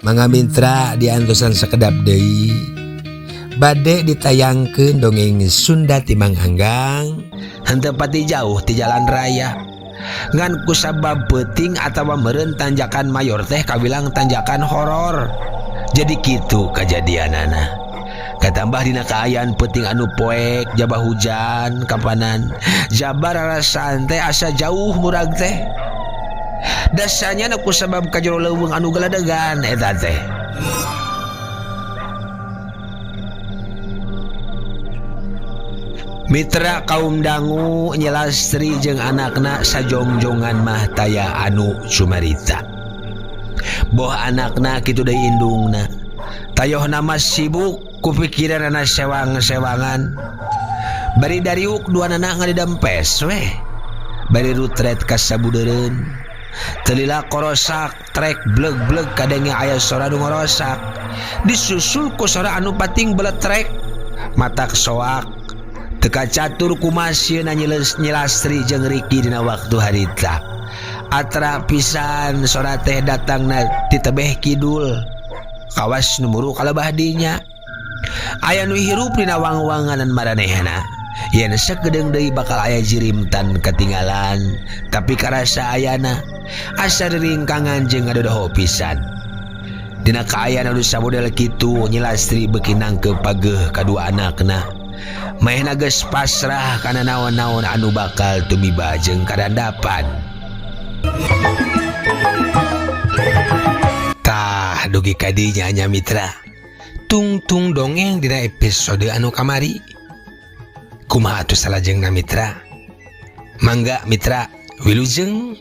Mangga mitra diantosan sakedap deui. Bade ditayangkeun dongeng Sunda ti Mang Anggang henteu pati jauh ti jalan raya. Ngan kusabab peuting atawa meureun tanjakan mayor teh kawilang tanjakan horor. Jadi kitu kajadianana. Katambah dina kaayaan peuting anu poek jaba hujan kapanan jaba rarasaan teh asa jauh murag teh. Dasanya ku sabab ka jero leuweung anu galadegan eta teh. Mitra kaum dangu Nyi Lastri jeung anakna sajongjongan mah taya anu cumarita. Boh anakna kitu deui indungna. Tayohna mah sibuk ku pikiranana sewang-sewangan. Bari dariuk duanana ngadidempes weh. Bari rutret ka sabudeureun. Teu lila korosak trek bleg-bleg kadenge aya sora nu ngorosak. Disusul ku sora anu pating beletrek. Matak soak. Teu kacatur kumaha sieuna Nyi Lastri jeung Riki dina waktu harita. Atra pisan sora teh datangna ti tebeh kidul. Kawas nu muru kalebah dinya. Aya nu hirup dina wang-wanganan maranehna. Yen sakedeung deui bakal aya jirimtan katinggalan, tapi karasa ayana asa riringkangan jeung ngadodoho pisan. Dina kaayaan anu samodel kitu Nyi Lastri beuki nangkeup pageuh kadua anakna. Manehna geus pasrah kana naon-naon anu bakal tumiba jeung kadandapan. Tah dugi ka dinya nya mitra. Tungtung dongeng dina episode anu kamari. Kumaha atuh salajengna mitra? Mangga mitra wilujeng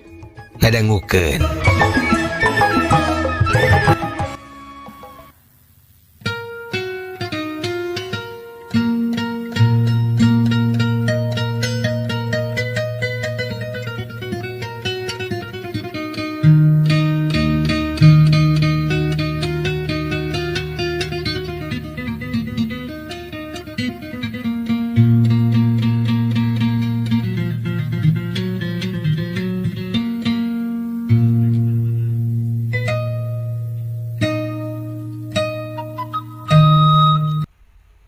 ngadangukeun.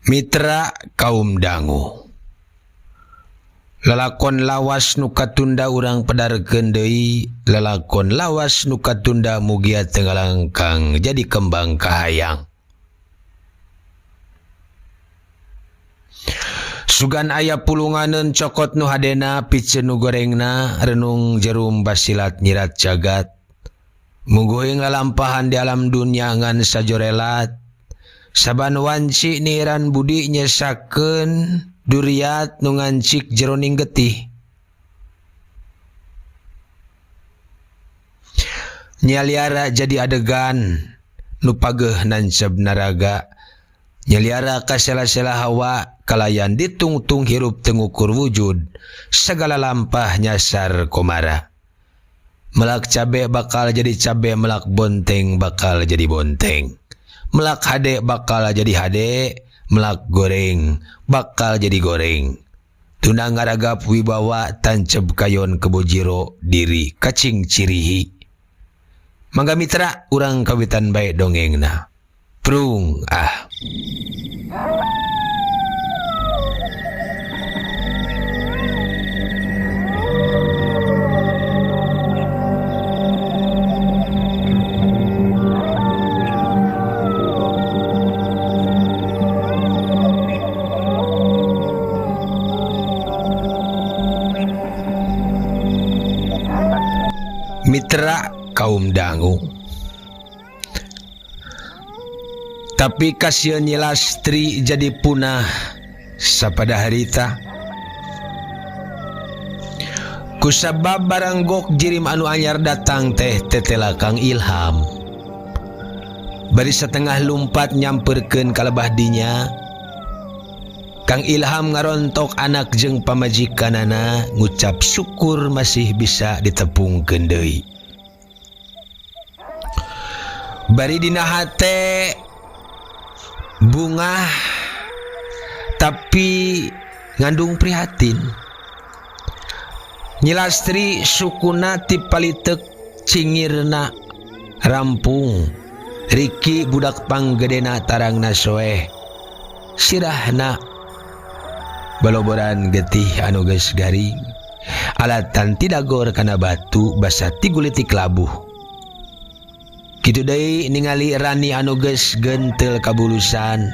Mitra kaum dangu. Lalakon lawas nu katunda urang pedarkeun deui, lalakon lawas nu katunda mugia teu ngalangkang jadi kembang kahayang. Sugan aya pulunganeun cokot nu hadena piceun nu gorengna renung jerum basilat nyirat jagat. Mungguing lalampahan di alam dunya ngan sajorelat. Saban wanci niran budi nyesakeun duriat nu ngancik jeroning getih. Nyaliara jadi adegan nu pageuh nanceb naraga. Nyaliara ka sela-sela hawa kalayan ditungtung hirup teu ngukur wujud sagala lampah nyasar komara. Melak cabe bakal jadi cabe, melak bonteng bakal jadi bonteng. Melak hade bakal jadi hade, melak goreng bakal jadi goreng. Tuna ngaragap wibawa tancep kayon kebojiro diri kacing cirihi. Mangga mitra urang kawitan bae dongengna. Prung ah. Mitra kaum dangu. Tapi kasieun Nyi Lastri jadi punah sapada harita. Kusabab baranggok jirim anu anyar datang teh tetela Kang Ilham. Bari setengah lumpat nyamperkeun ka lebah dinya. Kang Ilham ngarontok anak jeung pamajikanana ngucap syukur masih bisa ditepungkeun deui. Bari dina hate bungah tapi ngandung prihatin. Nyi Lastri sukuna ti palitek cingirna rampung. Riki budak panggedena tarangna soeh sirahna baloboran getih anu geus garing alatan tidagor kana batu basa tigulitik labuh. Kitu deui ningali Rani anu geus gentel kabulusan.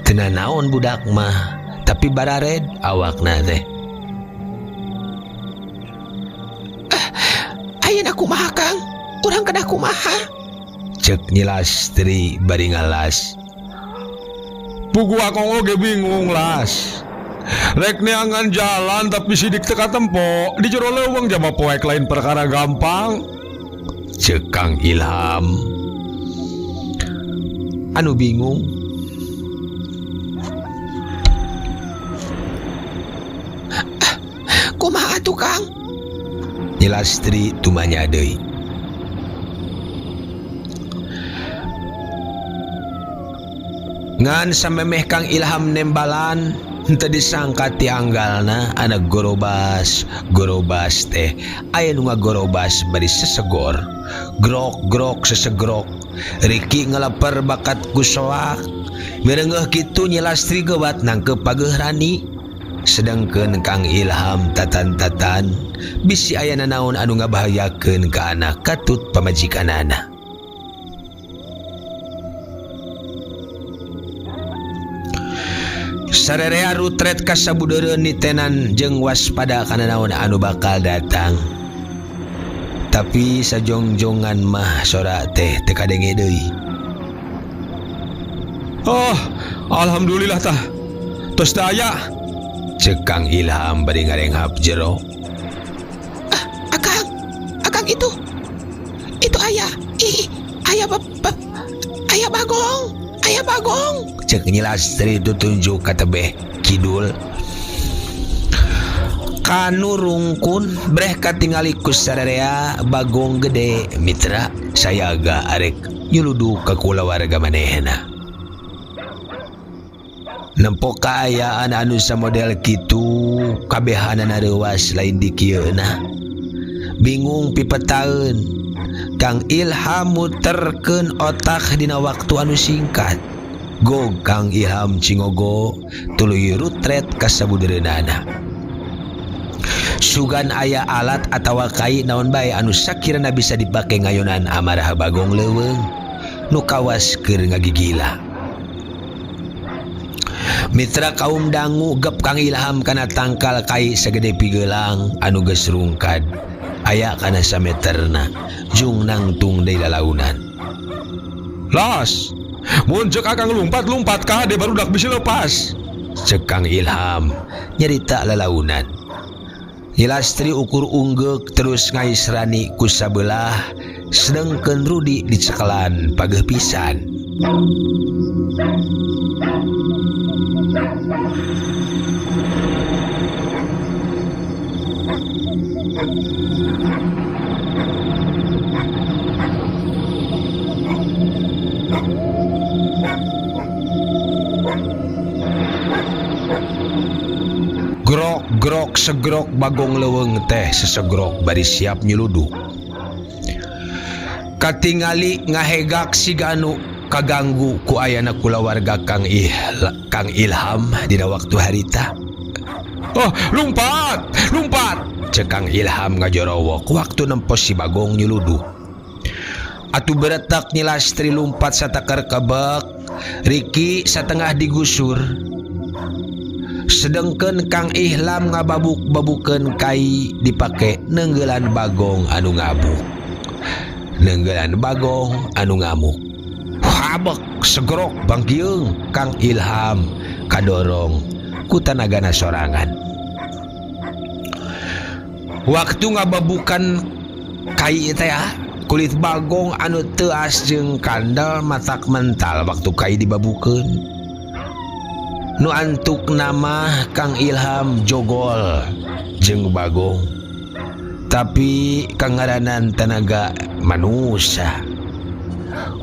Teu nanaon budak mah tapi barared awakna teh. Ayeuna kumaha Kang? Urang kedah kumaha? Cek Nyi Lastri bari ngalas. Puguh akong oge bingung Las. Rek neangan jalan tapi sidik teu katempo di jero leuweung jama poek lain perkara gampang. Cek Kang Ilham anu bingung. Kumaha atuh Kang? Nyi Lastri tumanya deui. Ngan samemeh Kang Ilham nembalan henteu disangka ti anggalna anak gorobas gorobas teh aya nu ngagorobas bari sesegor grok-grok sesegrok Riki ngaleper bakat ku soak mireungeuh kitu Nyi Lastri geuwat nangkep pageuh Rani. Sedangkeun Kang Ilham tatan-tatan bisi aya nanaon anu ngabahayakeun ka anak katut pamajikanana. Sarerea rutret ka sabudeureun nitenan jeung waspada kana naon anu bakal datang. Tapi sajongjongan mah sora teh teu kadenge deui. Oh, alhamdulillah tah. Tos teu aya. Cek Kang Ilham bari ngarenghap jero. Akang, akang itu ayah, ih, ayah ayah bagong, ayah bagong. Cek Nyi Lastri tutunjuk ka tebeh kidul. Kanu rungkun breh katingali ku sararea bagong gede mitra sayaga arek nyuluduk ka kulawarga manehna. Nempo kaayaan anu samodel kitu kabehanana reuwas lain dikieuna. Bingung pipetaeun Kang Ilham muterkeun otak dina waktu anu singkat. Gog Kang Ilham cingogo tuluy rutret ka sabudeureunana. Sugan aya alat atawa kai naon bae anu sakirana bisa dipake ngayonan amarah bagong leuweung nu kawas keur ngagigila. Mitra kaum dangu gep Kang Ilham kana tangkal kai sagede pigelang anu geus rungkad. Aya kana sameterna jung nangtung deui lalaunan. Las, mun ceuk akang lumpat-lumpat ka hade barudak bisi lepas. Ceuk Kang Ilham nyarita lalaunan. Nyi Lastri ukur unggeuk terus ngaisrani ku sabelah sedengkeun Rudi dicekelan pageuh pisan. Grok-grok segrok bagong leuweung teh sesegrok bari siap nyeluduk. Katingali ngahegak siga anu kaganggu ku ayana kulawarga Kang Ilham dina waktu harita. Oh, lumpat, lumpat. Cek Kang Ilham ngajorowok waktu nempo si bagong nyeluduk. Atuh beretak Nyi Lastri lumpat satakar kebek, Riki satengah digusur. Sedengkeun Kang Ilham ngababuk-babukeun kai dipake neunggelan bagong anu ngabuk. Neunggelan bagong anu ngamuk. Habek segrok bangkieung Kang Ilham kadorong ku tanagana sorangan. Waktu ngababukan kai teh kulit bagong anu teuas jeung kandel matak mental waktu kai dibabukeun. Nu antuk nama Kang Ilham jogol jeung bagong. Tapi kangaranan tenaga manusia.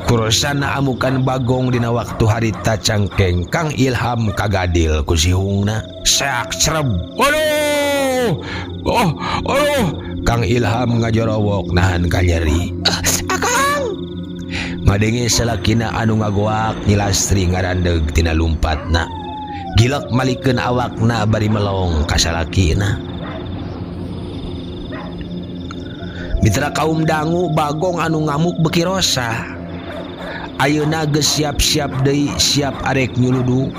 Kurosana amukan bagong dina waktu harita cangkeng Kang Ilham kagadil ku sihungna. Seak cereb. Aduh! Oh, aduh! Kang Ilham ngajorowok nahan kanyeri. Akang! Ngadenge salakina anu ngagoak Nyi Lastri ngarandeg tina lumpatna. Gilek malikeun awakna bari melong ka salakina. Mitra kaum dangu Bagong anu ngamuk beuki rosa. Ayeuna geus siap-siap deui siap arek nyuludu.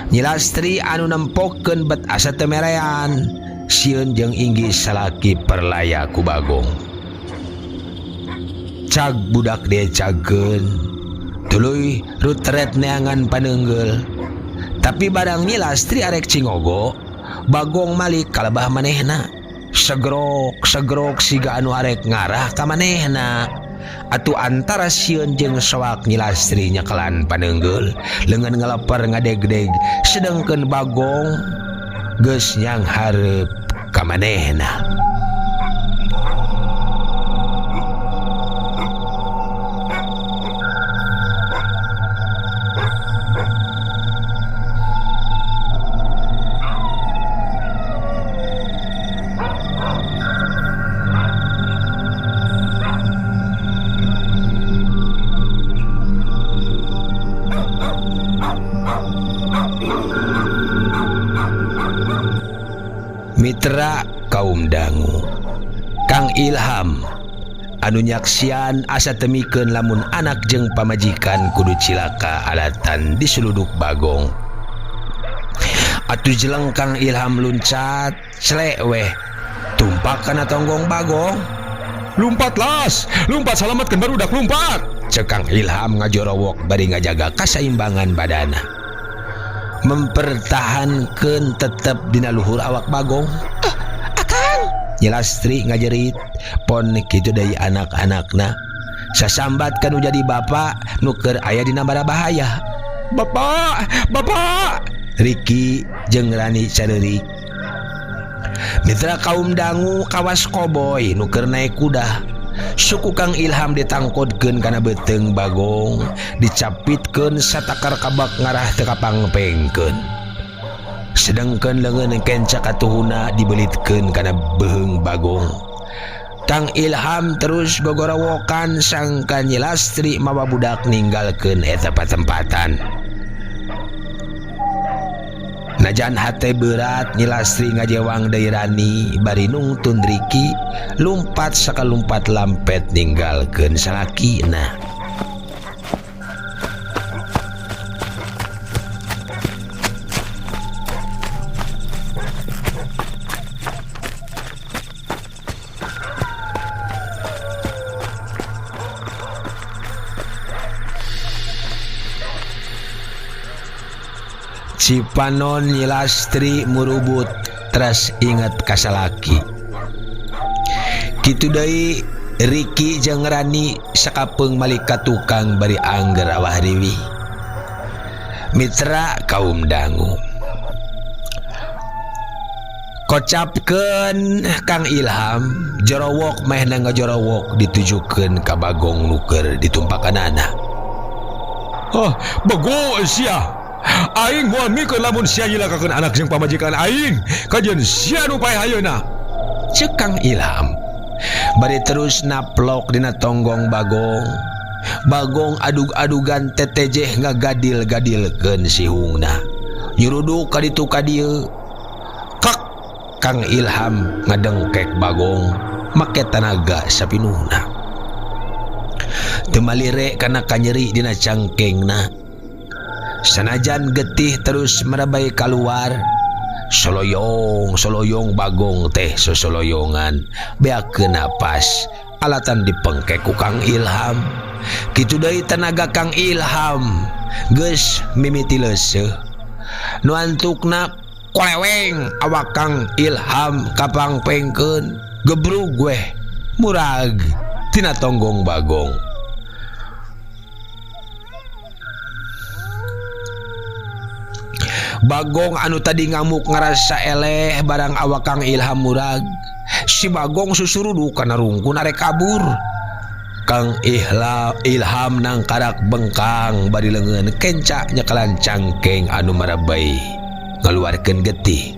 Nyi Lastri anu nempokeun bet asa teu merean sieun jeung inggis salaki perlaya ku Bagong. Cag budak diecagkeun tuluy rutret neangan paneunggeul. Tapi barang Nyi Lastri arek cingogo, Bagong malik kalebah manehna. Segrok segrok siga anu arek ngarah ka manehna. Atuh antara sieun jeung soak Nyi Lastri nyekelan paneunggeul, leungeun ngaleper ngadegdeg sedengkeun Bagong geus nyanghareup ka manehna. Mitra kaum dangu Kang Ilham anu nyaksian asa temikeun lamun anak jeung pamajikan kudu cilaka alatan disuluduk Bagong. Atuh jeleng Kang Ilham luncat celek weh tumpak kana tonggong Bagong. Lumpat Las, lumpat salametkeun barudak lumpat. Cek Kang Ilham ngajorowok bari ngajaga kasaimbangan badana. Mempertahankeun tetep dina luhur awak Bagong. Akang. Nyi Lastri ngajerit pon kitu deui anak-anakna. Sasambat kanu jadi bapa nu keur aya dina bara bahaya. Bapak, bapak. Riki jeung Rani careurik. Mitra kaum dangu kawas koboy nu keur naek kuda. Suku Kang Ilham ditangkodkeun kana beuteung Bagong, dicapitkeun satakar kabak ngarah teu kapangpengkeun. Sedengkeun leungeun kenca katuhuna dibelitkeun kana beuheung Bagong. Kang Ilham terus gogorowokan sangka Nyi Lastri mawa budak ninggalkeun eta patempatan. Najan hate berat Nyi Lastri ngajewang deui Rani bari nungtun Riki lumpat sakalumpat lampet ninggalkeun salakina. Cipanon Nyi Lastri murubut teras inget ka salaki. Kitu deui Riki jeung Rani sakapeung malik ka tukang bari angger awah riwih. Mitra kaum dangu. Kocapkeun Kang Ilham jorowok mehna ngajorowok ditujukeun ka Bagong nu keur ditumpakanana. Oh, bego sia. Aing moal mikeun lamun sia nyilakakeun anak jeung pamajikan aing. Kajeun sia nu paeh ayeuna. Ceuk Kang Ilham. Bari terus naplok dina tonggong Bagong. Bagong adug-adugan tetejeh ngagadil-gadilkeun sihungna. Nyuruduk ka ditu ka dieu. Kak Kang Ilham ngadengkek Bagong make tanaga sapinuhna. Teu malire kana kanyeri dina cangkengna. Sanajan getih terus merebai kaluar. Soloyong, soloyong Bagong teh sosoloyongan. Beakeun napas, alatan dipengkek ku Kang Ilham. Kitu deui tenaga Kang Ilham geus mimiti leuseuh. Nu antukna koleweng awak Kang Ilham kapangpengkeun. Gebrug weh murag tina tonggong Bagong. Bagong anu tadi ngamuk ngarasa eleh barang awak Kang Ilham murag. Si Bagong susurudu kana rungkun arek kabur. Kang Ilham nangkarak bengkang bari leungeun kenca nyekelan cangkeng anu marabai ngaluarkeun getih.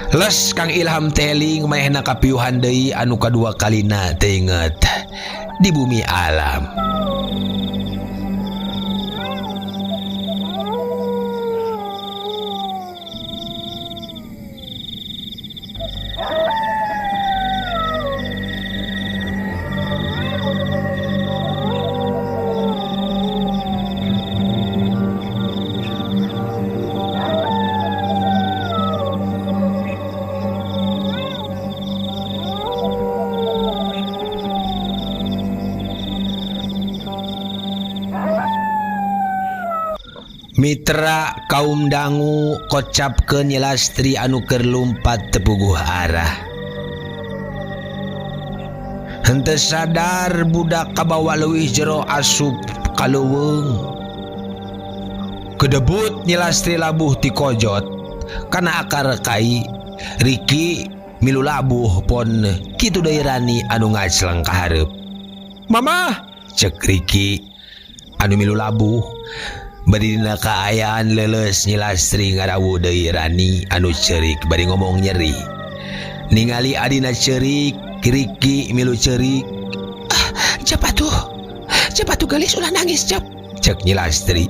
Les Kang Ilham teling manehna kapiuhan deui anu kadua kalina teu inget di bumi alam. Mitra kaum dangu kocapkeun Nyi Lastri anu keur lumpat teu puguh arah. Henteu sadar budak kabawa leuwih jero asup ka leuweung. Kedebut Nyi Lastri labuh ti kojot kana akar kai. Riki milu labuh pon kitu deui Rani anu ngacleng ka hareup. Mama, cek Riki anu milu labuh. Bari dina kaayaan leuleus Nyi Lastri ngarawu deui Rani anu ceurik bari ngomong nyeri. Ningali adina ceurik, Riki milu ceurik. Ah, jep atuh. Jep atuh geulis ulah nangis jep. Cek Nyi Lastri.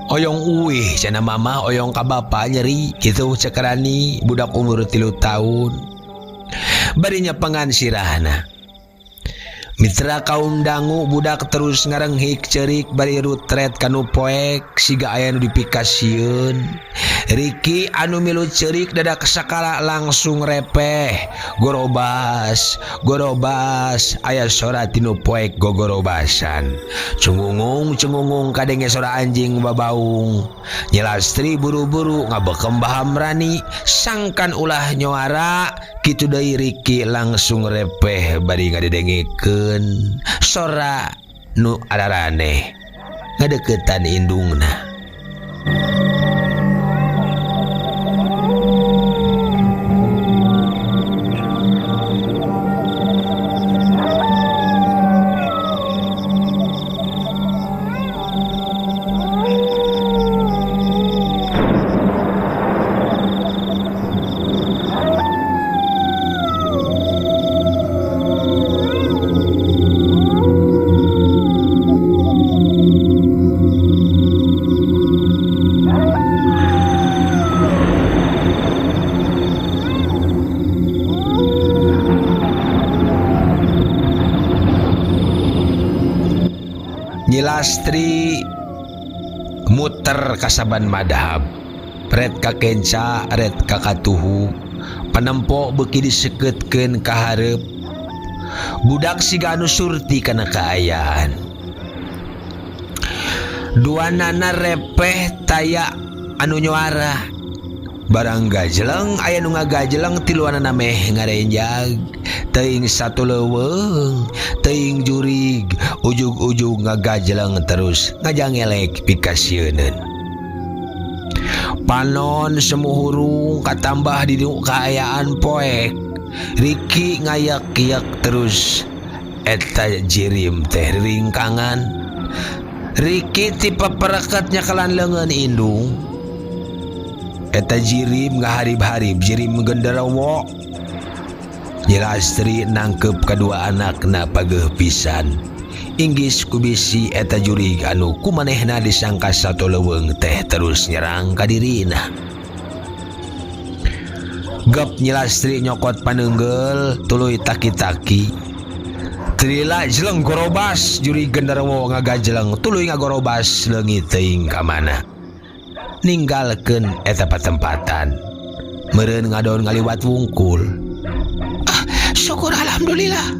Oyong uih cenah mama oyong ka bapa nyeri kitu cek Rani budak umur 3 tahun. Bari nyepengan sirahna. Mitra kaum dangu budak terus ngarenghik ceurik bari rutret kanu poek siga aya nu dipikasieun. Riki anu milu ceurik dadak sakala langsung repeh. Gorobas, gorobas aya sora tinu poek gogorobasan. Cungungung cungungung kadenge sora anjing babaung. Nyi Lastri buru-buru ngabekem baham Rani sangkan ulah nyoara kitu deui Riki langsung repeh bari ngadedengekeun sora nu araraneh ngadeukeutan indungna. Nyi Lastri muter kasaban madhab, ret ka kenca, ret ka katuhu, panempo beuki disekeutkeun ka hareup. Budak siga anu surti kana kaayaan. Duanana repeh taya anu nyuara. Barang gajeleng aya nu ngagajeleng tiluanana meh ngarenjag. Teuing satu leuweung, teuing jurig, ujug-ujug ngagajeleng terus ngajangelek pikasieuneun. Panon semu hurung katambah di kaayaan poek. Riki ngayak-kiyak terus eta jirim teh ringkangan. Riki tipe pereket nyakalan leungeun indung. Eta jirim ngaharib-harib jirim genderowo. Nyi Lastri nangkep kadua anakna pageuh pisan. Inggis kubisi eta jurig anu kumanehna disangka satu leuweung teh terus nyerang ka dirina. Gep Nyi Lastri nyokot paneunggeul tuluy taki-taki. Trila jeleng gorobas jurig genderowo ngagajeleng tuluy ngagorobas leungit teuing ka mana. Ninggalkeun eta patempatan. Meureun ngadon ngaliwat wungkul. Ah, syukur alhamdulillah.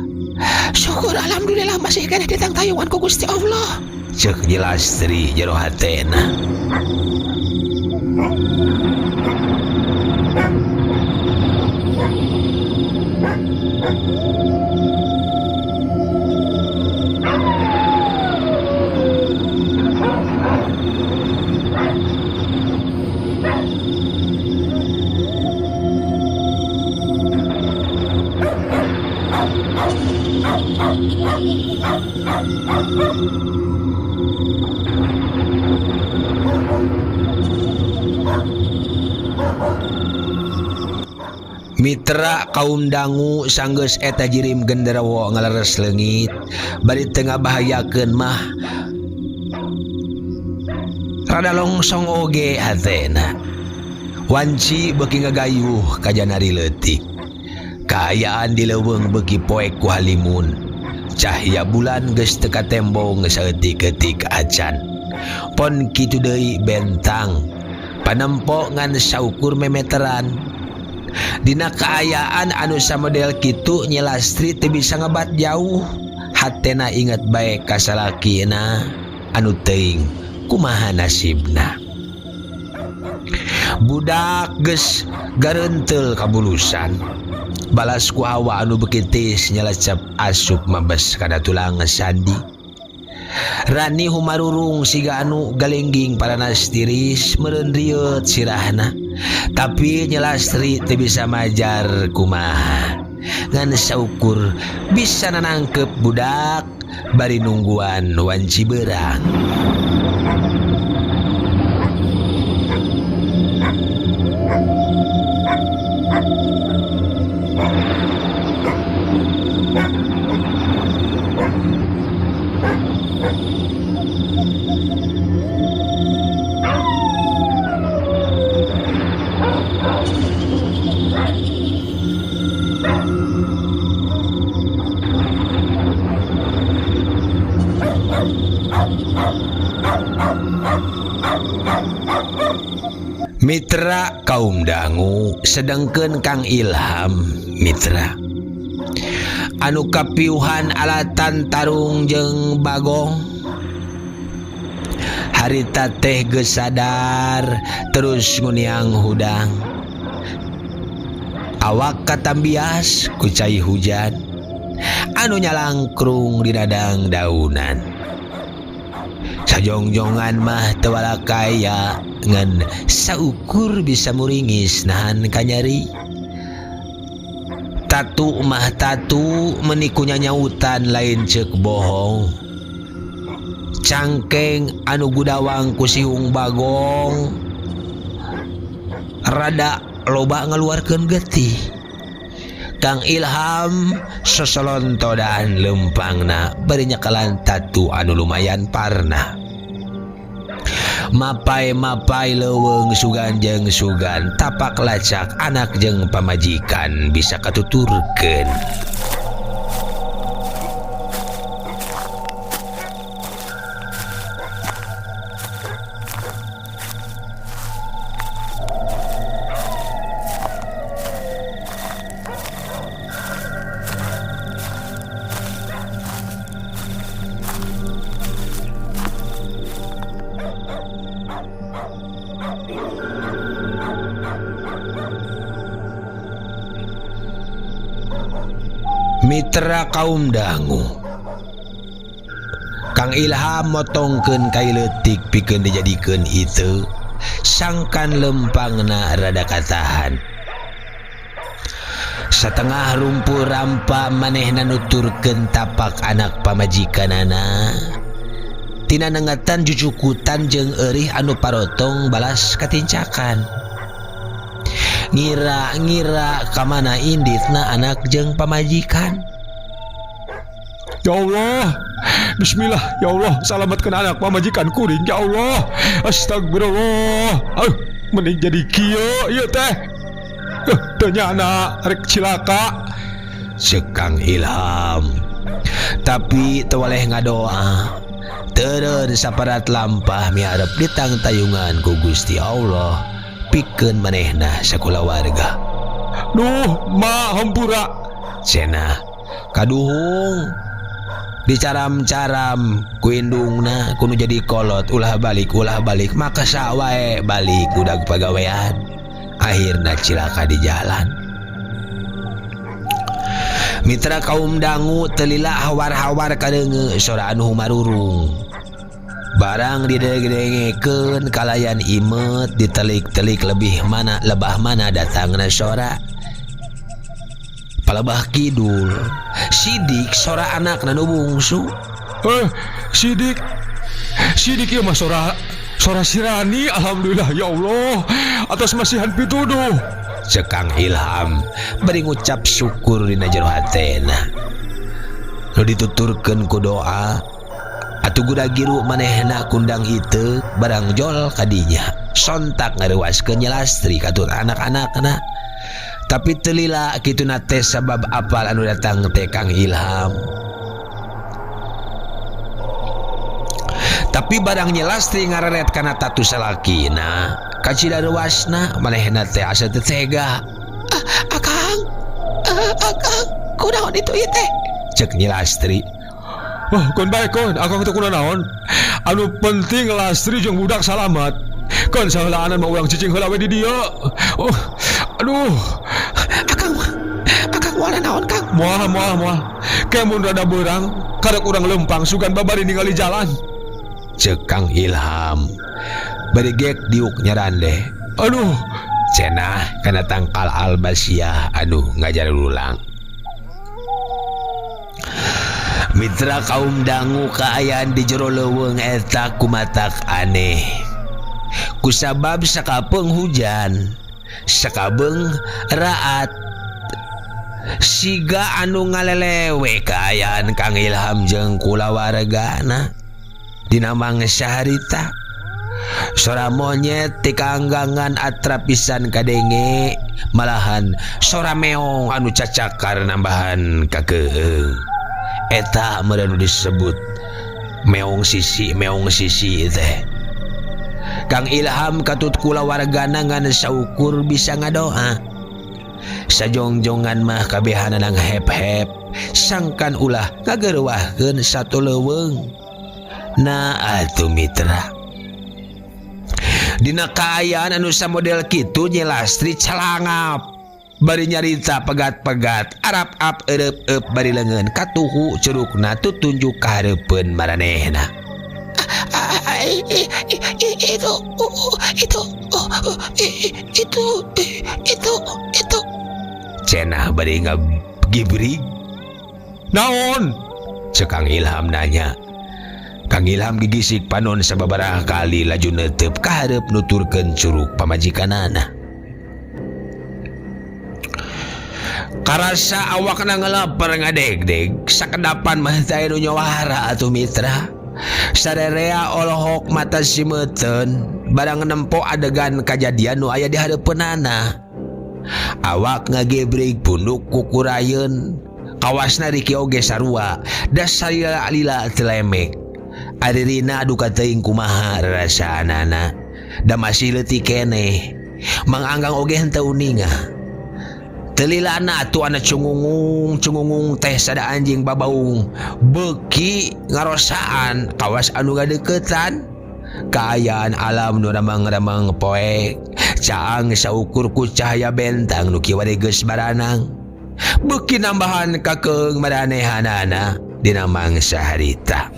Syukur alhamdulillah masih keneh ditangtayungan ku Gusti Allah. Ceuk Nyi Lastri jero hatena. Mitra kaum dangu sanggeus eta jirim genderewo ngaleres leungit bari teu ngabahayakeun mah rada longsong oge hatena. Wanci beuki ngagayuh ka janari leutik. Kaayaan di leuweung beuki poek ku halimun. Cahya bulan geus teu katembong saeutik-eutik acan. Pon kitu deui bentang. Panempo ngan saukur memeteran. Dina kaayaan anu samodel kitu Nyi Lastri teu bisa ngebat jauh. Hatena inget bae ka salakina anu teuing kumaha nasibna. Budak geus gareunteul kabulusan. Balas ku hawa anu beuki tiis nyelecep asup mabes kana tulang sandi. Rani humarurung siga anu galengging paranas tiris meureun rieut sirahna. Tapi Nyi Lastri teu bisa majar kumaha. Ngan saukur bisa nanangkep budak bari nungguan wanci beurang. Mitra kaum dangu sedengkeun Kang Ilham mitra anu kapiuhan alatan tarung jeung Bagong harita teh geus sadar terus nguniang hudang awak katambias ku cai hujan anu nyalangkrung di dadang daunan. Sajongjongan mah teu walakaya ngan saukur bisa muringis nahan kanyari. Tatu mah tatu menikunya nyautan lain cek bohong. Cangkeng anu gudawang ku sihung Bagong rada loba ngaluarkeun getih. Kang Ilham sosolontodan lempangna bari nyekalan tatu anu lumayan parna. Mapai-mapai leuweung sugan jeung sugan tapak lacak anak jeung pamajikan bisa katuturkeun. Mitra kaum dangu Kang Ilham motongkeun kai leutik pikeun dijadikeun itu sangkan lempangna rada katahan. Satengah rumpur rampa manehna nuturkeun tapak anak pamajikanana. Tina nengetan jujukutan jeung eurih anu parotong balas katincakan. Ngira-ngira kamana inditna anak jeung pamajikan. Ya Allah, bismillah, ya Allah, selamatkan anak pamajikan kuring, ya Allah. Astagfirullah. Mending jadi kieu ieu teh. Teu nyana rek cilaka. Ceuk Kang Ilham. Tapi teu waleh ngadoa. Teureun saparat lampah miharep ditangtayungan ku Gusti Allah. Pikeun manehna sakulawarga. Duh, ma hampura. Cenah kaduhung dicaram-caram ku indungna kudu jadi kolot ulah balik maka sawae balik budak pagawean. Akhirna cilaka di jalan. Mitra kaum dangu telila hawar-hawar kadeunge sora anu humarurung. Barang didenge-dengekeun kalayan imet ditelik-telik lebih mana lebah mana datangna sora. Palebah kidul Sidik sora anakna nu bungsu. Sidik. Sidik ieu mah sora sirani, alhamdulillah ya Allah atas masihan pituduh. Cek Kang Ilham bari ngucap syukur dina jero hatena. Nu dituturkeun ku doa atuh gudagiru manehna kundang iteuk barang jol kadinya. Sontak ngareuwaskeun Nyi Lastri katut anak-anakna. Tapi teu lila kituna teh sabab apal anu datang teh Kang Ilham. Tapi barang Nyi Lastri ngareret kana tatu salakina, kacida reuasna manehna teh asa teu tega. Akang, akang, kunaon itu ieu teh? Cek Nyi Lastri. Wah, kon bae kon, akang teh kunaon? Anu penting Lastri jeung budak salamat. Kon saheulaanan mah urang cicing heula we di dieu. Oh, aduh. Akang, akang moal naon, Kang? Moal, moal, moal. Ke mun rada beurang, karek urang lempang sugan babari ningali jalan. Cek Kang Ilham. Bari gek diuk nyarande. Aduh, cenah kana tangkal albasiah anu ngajarulang. Mitra kaum dangu kaayaan di jero leuweung eta kumatak aneh. Kusabab sakapeung hujan, sakabeung raat. Siga anu ngalelewe kaayaan Kang Ilham jeung kulawargana. Dina mangsa harita sora monyet ti kaanggangan atrap pisan kadenge, malahan sora meong anu cacakar nambahan kakeuheung. Eta meureun disebut meong sisi teh. Kang Ilham katut kulawargana ngan saukur bisa ngadoa. Sajongjongan mah kabehanana ngahep-hep, sangkan ulah ngagereuwahkeun satu leuweung. Nah atuh mitra, dina kaayaan anu samodel kitu Nyi Lastri calangap bari nyarita pegat-pegat arap-ap ereup-eup bari leungeun katuhu curugna tutunjuk ka hareupeun maranehna. Itu cenah bari ngagibrig. Naon? Cek Kang Ilham nanya. Kang Ilham gigisik panon sababaraha kali laju netep ka hareup nuturkeun curug pamajikanana. Karasa awakna ngelaper ngadegdeg, sakedapan mah teh anu nyawara atuh mitra. Sarerea olohok mata simeuten barang nempo adegan kajadian nu aya di hareupeunana. Awak ngagebrig punduk kukurayeun, kawasna Riki oge sarua, dasar lila-lila teu lemek. Ari Rina duka teuing kumaha rarasaanana, da masih leutik keneh. Mang Anggang oge henteu uninga. Teu lilana atuh ana cungungung, cungungung teh sada anjing babaung beuki ngarosaan kawas anu ngadeukeutan. Kaayaan alam nu remang-remang poek, caang saukur ku cahaya bentang nu kiwari geus baranang. Beuki nambahan kakeung maranehanana dina mangsa harita.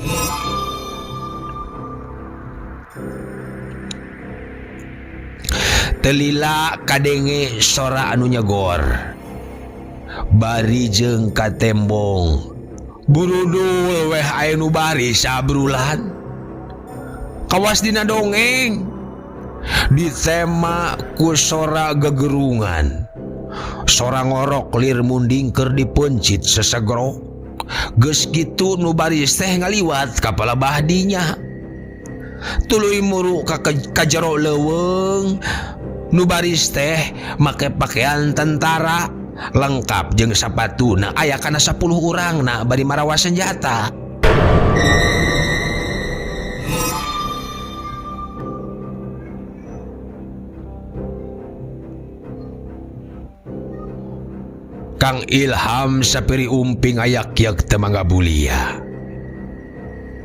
Telila kadenge sora anu nyegor bari jeung katembong burudul weh aya nu bari sabrulan kawas dina dongeng ditema ku sora gegerungan sora ngorok lir munding keur dipencit sesegrok geus kitu nu baris teh ngaliwat ka palebah dinya tuluy muru ka jero leuweung nu baris teh make pakaian tentara lengkap jeung sapatuna aya kana 10 urangna bari marawa senjata. Kang Ilham sapiri umping ayak-yak teu mangga bulia.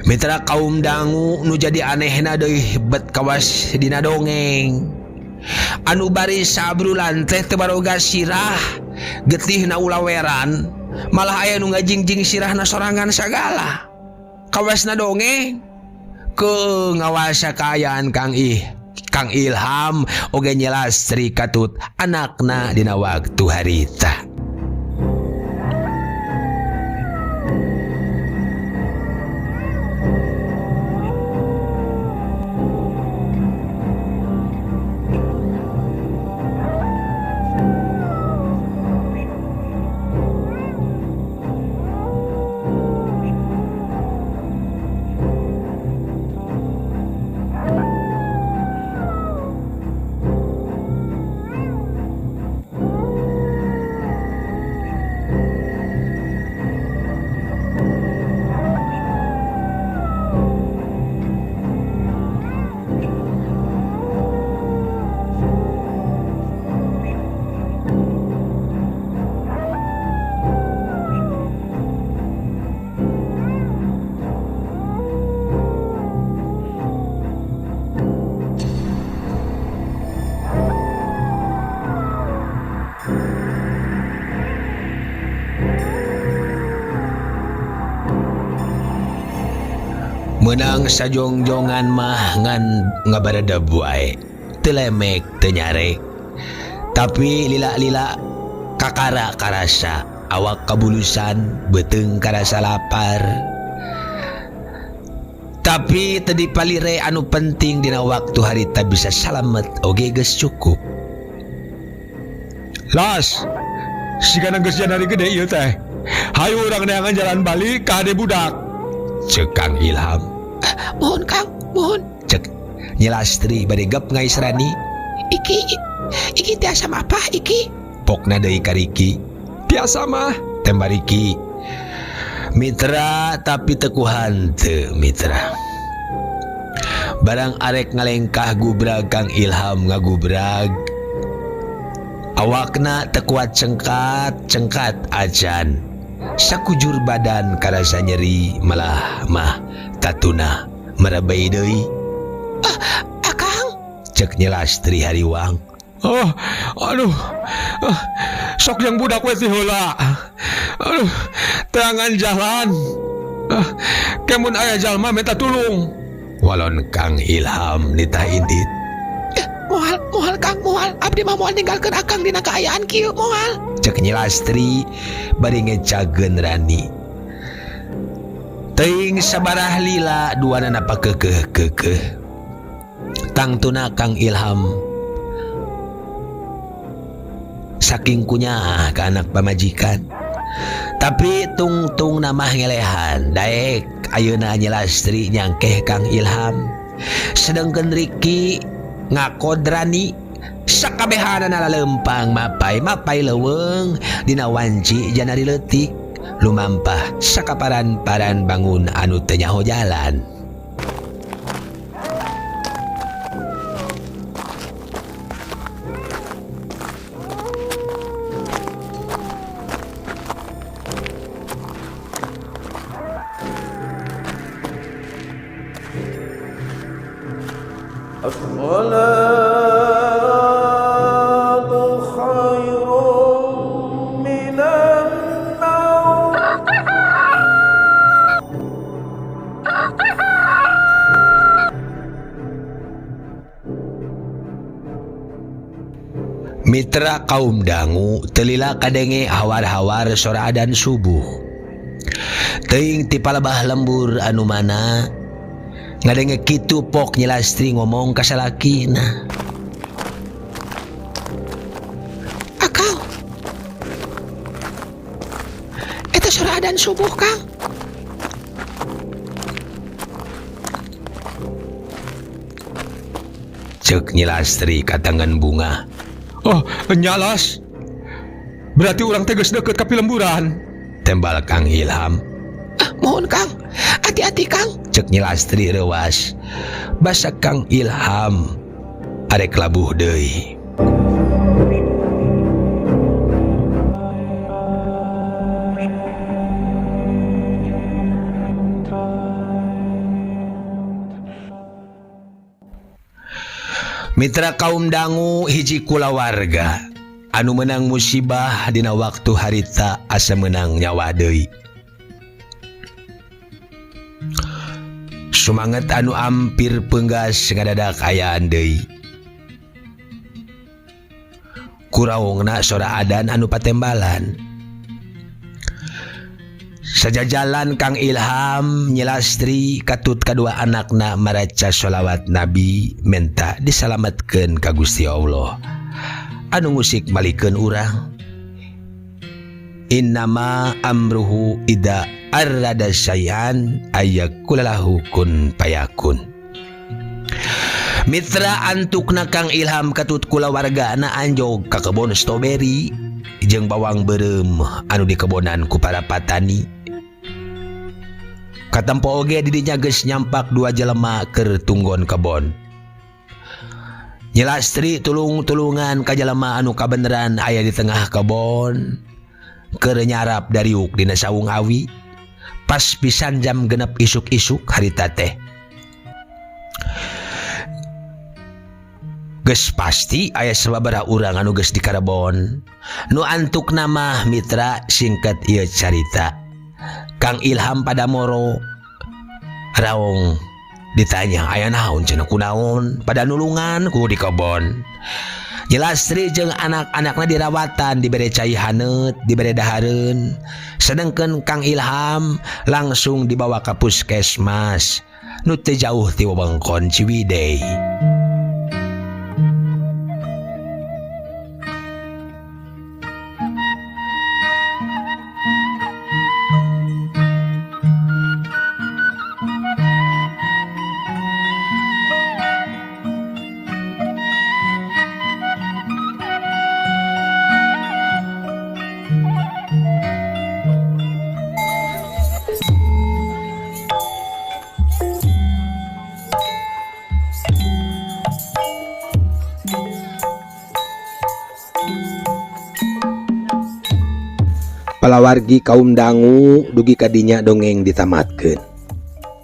Mitra kaum dangu nu jadi anehna deui bet kawas dina dongeng. Anu bari sabrulan teh teu baroga sirah, getihna ulaweran, malah aya nu ngajingjing sirahna sorangan sagala. Kawasna dongeng ke ngawasa kaayaan Kang Ilham oge Nyi Lastri katut anakna dina waktu harita. Meunang sajongjongan mah ngan ngabaredeb wae, teu lemek teu nyarek. Tapi lila-lila kakara karasa awak kabulusan, beuteung karasa lapar. Tapi teu dipalire anu penting dina waktu harita bisa salamet oge geus cukup. Las, sigana geus janari gede ieu teh. Hayu urang neangan jalan balik ka hade budak. Cek Kang Ilham. Mohon Kang, mohon. Cek Nyi Lastri bari gep ngais Rani. Iki iki tiasa mapah iki. Pokna deui ka Riki. Tiasa mah. Tembak Riki. Mitra tapi teu ku hanteu mitra. Barang arek ngalengkah gubrag Kang Ilham ngagubrag. Awakna teu kuat cengkat cengkat acan. Sakujur badan karasa nyeri malah mah tatuna merebei deui. Akang, Cek Nyi Lastri hariwang. Oh, aduh. Ah, sok yang budak we ti heula. Aduh, teangan jalan. Ah, ke mun aya jalma minta tulung. Walon Kang Ilham nitah indit. Moal, moal Kang, moal. Abdi mah moal ninggalkeun Akang dina kaayaan kieu, moal. Cek Nyi Lastri bari ngecageun Rani. Teuing sabaraha lila duanana pakekeuh-keukeuh. Tangtuna Kang Ilham saking kunyaah ka anak pamajikan. Tapi tungtung namah ngelehan daek ayeuna Nyi Lastri nyangkeh Kang Ilham. Sedengkeun Riki ngakod Rani sakabehanana laleumpang mapai mapai leuweung dina wanci janari leutik lumampah sakaparan-paran bangun anu teu nyaho jalan. As-salatu khairum minan naum. Mitra kaum dangu teu lila kadenge hawar-hawar sora adan subuh. Teuing ti palebah lembur anu mana ngadenge kitu pok Nyi Lastri ngomong ka salakina. Akang. Eta sora adan subuh, Kang. Cek Nyi Lastri katangan bunga. Oh, nyalas. Berarti urang teh geus deukeut ka pilemburan. Tembal Kang Ilham. Mohon Kang, hati-hati Kang. Cek Nyi Lastri reuas. Basa Kang Ilham arek labuh deui. Mitra kaum dangu hiji kulawarga anu menang musibah dina waktu harita asa menang nyawa deui. Sumanget anu ampir peunggas ngadadak ayaan deui. Kuraungna sora adan anu patembalan. Sajajalan Kang Ilham Nyi Lastri katut kadua anakna maraca sholawat Nabi menta disalametkeun ka Gusti Allah. Anu ngusik malikeun urang. Innama amruhu ida arada syai'an ayyakulahu kun payakun. Mitra antukna Kang Ilham katut kulawargana anjog ka kebon stroberi jeung bawang beureum anu dikebonan ku para patani. Katempo oge didinya geus nyampak dua jelema keur tunggon kebon. Nyi Lastri tulung-tulungan ka jelema anu kabeneran aya di tengah kebon keur nyarap dariuk dina saung awi. Pas pisan jam 6 isuk-isuk harita teh. Geus pasti aya sababaraha urang anu geus di karebon. Nu antukna mah mitra singkat ieu carita. Kang Ilham pada moro Raung ditanya aya naon cenah, kunaon pada nulungan ku di kebon. Nyi Lastri jeung anak-anakna dirawatan, dibere cai haneut, dibere dahareun. Sedengkeun Kang Ilham langsung dibawa ka puskesmas nu teu jauh ti wewengkon Ciwidey. Palawargi kaum dangu, dugi kadinya dongeng ditamatkeun.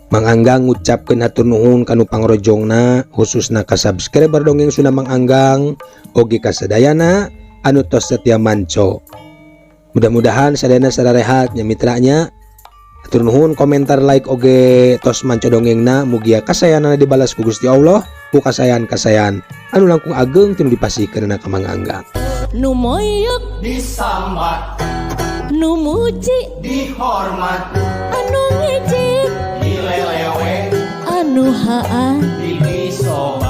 Mang Anggang ngucapkeun hatur nuhun kanu pangrojongna, khususna ka subscriber Dongeng Sunda Mang Anggang, oge ka sadayana anu tos setia manco. Mudah-mudahan sadayana sararehat nya mitranya. Hatur nuhun komentar, like, oge tos manco dongengna, mugia kasayanana dibalas ku Gusti Allah ku kasayan-kasayan anu langkung ageng tinu dipasihkeun ka Mang Anggang. Nu moyok disambat, nu muji dihormat, anu ngejek dilelewe, anu haan dipisobat.